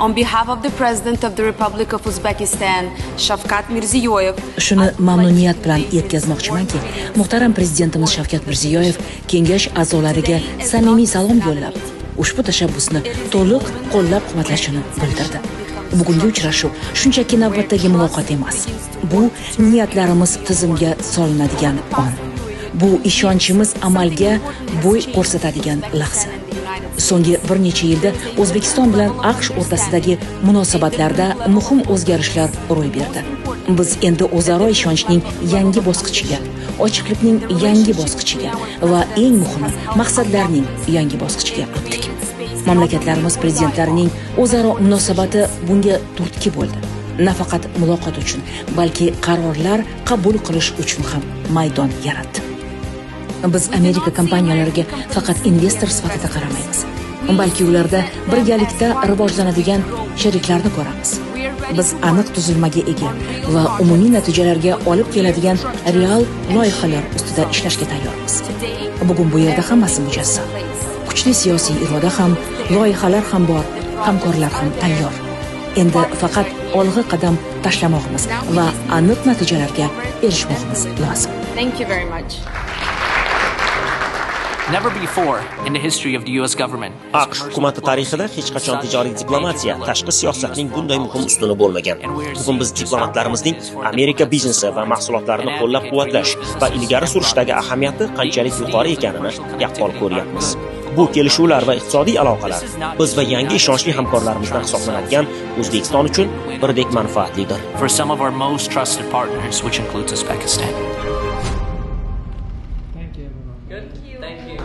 On behalf of the President of the Republic of Uzbekistan, Shavkat Mirziyoyev, Shuni mamnuniyat bilan yetkazmoqchimanki, muhtaram prezidentimiz Shavkat Mirziyoyev kengash a'zolariga samimiy salom yo'llab, ushbu tashabbusni to'liq qo'llab-quvvatlashini bildirdi. Bugungi uchrashuv shunchaki navbatdagi muloqot emas. Bu niyatlarimiz tizimga solinadigan on. Bu ishonchimiz amalga bo'y ko'rsatadigan lahza. So'nggi bir necha yilda O'zbekiston bilan AQSh o'rtasidagi munosabatlarda muhim o'zgarishlar ro'y berdi. Biz endi o'zaro ishonchning yangi bosqichiga, ochiqlikning yangi bosqichiga va eng muhimi, maqsadlarning yangi bosqichiga o'tdik. Mamlakatlarimiz prezidentlarining o'zaro munosabati bunga turtki bo'ldi. Nafaqat muloqot uchun, balki qarorlar qabul qilish uchun ham maydon yaratdi. Biz Amerika kompaniyalariga faqat investor sifatida qaramaymiz, balki ularda birgalikda rivojlanadigan sheriklarni ko'ramiz. Biz aniq tuzilmaga ega va umumiy natijalarga olib keladigan real loyihalar ustida ishlashga tayyormiz. Bugun bu yerda hammasi mujassam. Kuchli siyosiy iroda ham, loyihalar ham bor, hamkorlar ham tayyor. Endi faqat olg'a qadam tashlamog'imiz va aniq natijalarga erishmoqimiz lozim. Thank you very much. Never before in the history of the US government AQSh hukumati tarixida hech qachon tijoriy diplomatiya tashqi siyosatning bunday muhim ustuni bo'lmagan. Bugun biz diplomatlarimizning Amerika biznesi va mahsulotlarini qo'llab-quvvatlash va ilgari surishdagi ahamiyati qanchalik yuqori ekanini yaqqol ko'ryapmiz. Bu kelishuvlar va iqtisodiy aloqalar biz va yangi ishonchli hamkorlarimizdan hisoblanadigan O'zbekiston uchun birdek manfaatlidir. For some of our most trusted partners, which includes Uzbekistan. Thank you, everyone. Good. Thank you.